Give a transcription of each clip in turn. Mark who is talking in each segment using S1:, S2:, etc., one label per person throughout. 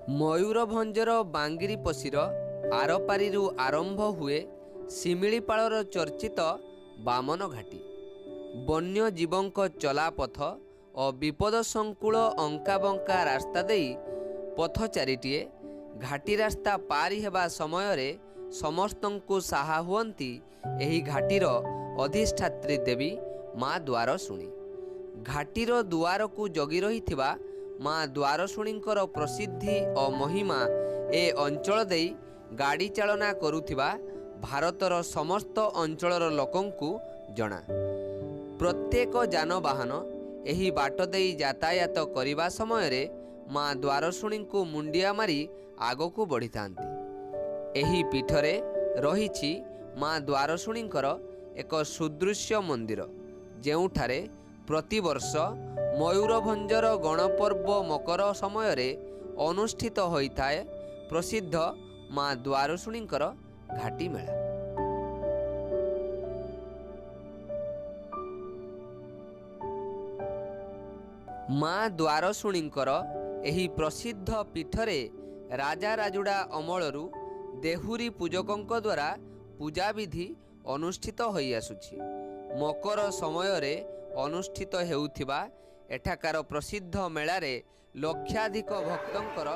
S1: ମୟୂରଭଞ୍ଜର ବାଙ୍ଗିରିପୋଷିର ଆରପାରିରୁ ଆରମ୍ଭ ହୁଏ ଶିମିଳିପାଳର ଚର୍ଚ୍ଚିତ ବାମନ ଘାଟି। ବନ୍ୟଜୀବଙ୍କ ଚଲାପଥ ଓ ବିପଦସଂକୁଳ ଅଙ୍କାବଙ୍କା ରାସ୍ତା ଦେଇ ପଥଚାରୀଟିଏ ଘାଟି ରାସ୍ତା ପାରି ହେବା ସମୟରେ ସମସ୍ତଙ୍କୁ ସାହା ହୁଅନ୍ତି ଏହି ଘାଟିର ଅଧିଷ୍ଠାତ୍ରୀ ଦେବୀ ମା ଦ୍ୱାରଶୁଣୀ। ଘାଟିର ଦୁଆରକୁ ଜଗି ରହିଥିବା ମା ଦ୍ୱାରଶୁଣୀଙ୍କର ପ୍ରସିଦ୍ଧି ଓ ମହିମା ଏ ଅଞ୍ଚଳ ଦେଇ ଗାଡ଼ି ଚାଳନା କରୁଥିବା ଭାରତର ସମସ୍ତ ଅଞ୍ଚଳର ଲୋକଙ୍କୁ ଜଣା। ପ୍ରତ୍ୟେକ ଯାନବାହନ ଏହି ବାଟ ଦେଇ ଯାତାୟାତ କରିବା ସମୟରେ ମା ଦ୍ୱାରଶୁଣୀଙ୍କୁ ମୁଣ୍ଡିଆ ମାରି ଆଗକୁ ବଢ଼ିଥାନ୍ତି। ଏହି ପୀଠରେ ରହିଛି ମା ଦ୍ୱାରଶୁଣୀଙ୍କର ଏକ ସୁଦୃଶ୍ୟ ମନ୍ଦିର, ଯେଉଁଠାରେ ପ୍ରତିବର୍ଷ ମୟୂରଭଞ୍ଜର ଗଣପର୍ବ ମକର ସମୟରେ ଅନୁଷ୍ଠିତ ହୋଇଥାଏ ପ୍ରସିଦ୍ଧ ମା ଦ୍ୱାରଶୁଣୀଙ୍କର ଘାଟି ମେଳା। ମା ଦ୍ୱାରଶୁଣୀଙ୍କର ଏହି ପ୍ରସିଦ୍ଧ ପୀଠରେ ରାଜାରାଜୁଡ଼ା ଅମଳରୁ ଦେହୁରୀ ପୂଜକଙ୍କ ଦ୍ୱାରା ପୂଜାବିଧି ଅନୁଷ୍ଠିତ ହୋଇଆସୁଛି। ମକର ସମୟରେ ଅନୁଷ୍ଠିତ ହେଉଥିବା ଏଠାକାର ପ୍ରସିଦ୍ଧ ମେଳାରେ ଲକ୍ଷାଧିକ ଭକ୍ତଙ୍କର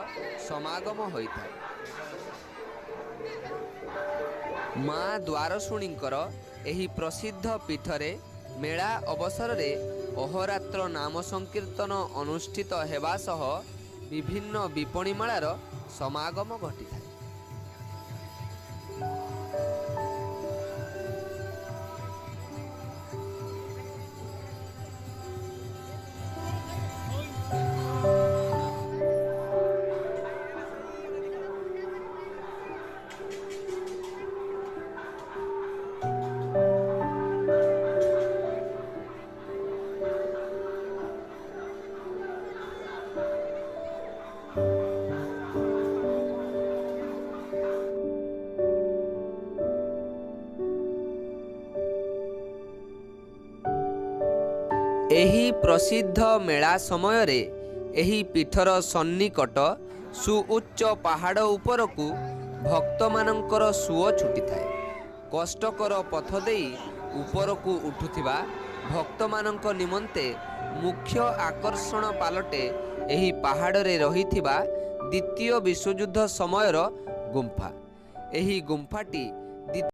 S1: ସମାଗମ ହୋଇଥାଏ। ମା ଦ୍ୱାରଶୁଣୀଙ୍କର ଏହି ପ୍ରସିଦ୍ଧ ପୀଠରେ ମେଳା ଅବସରରେ ଅହୋରାତ୍ର ନାମ ସଂକୀର୍ତ୍ତନ ଅନୁଷ୍ଠିତ ହେବା ସହ ବିଭିନ୍ନ ବିପଣୀ ମେଳାର ସମାଗମ ଘଟିଥାଏ। ଏହି ପ୍ରସିଦ୍ଧ ମେଳା ସମୟରେ ଏହି ପୀଠର ସନ୍ନିକଟ ସୁଉଚ୍ଚ ପାହାଡ଼ ଉପରକୁ ଭକ୍ତମାନଙ୍କର ସୁଅ ଛୁଟିଥାଏ। କଷ୍ଟକର ପଥ ଦେଇ ଉପରକୁ ଉଠୁଥିବା ଭକ୍ତମାନଙ୍କ ନିମନ୍ତେ ମୁଖ୍ୟ ଆକର୍ଷଣ ପାଲଟେ ଏହି ପାହାଡ଼ରେ ରହିଥିବା ଦ୍ୱିତୀୟ ବିଶ୍ୱଯୁଦ୍ଧ ସମୟର ଗୁମ୍ଫା। ଏହି ଗୁମ୍ଫାଟି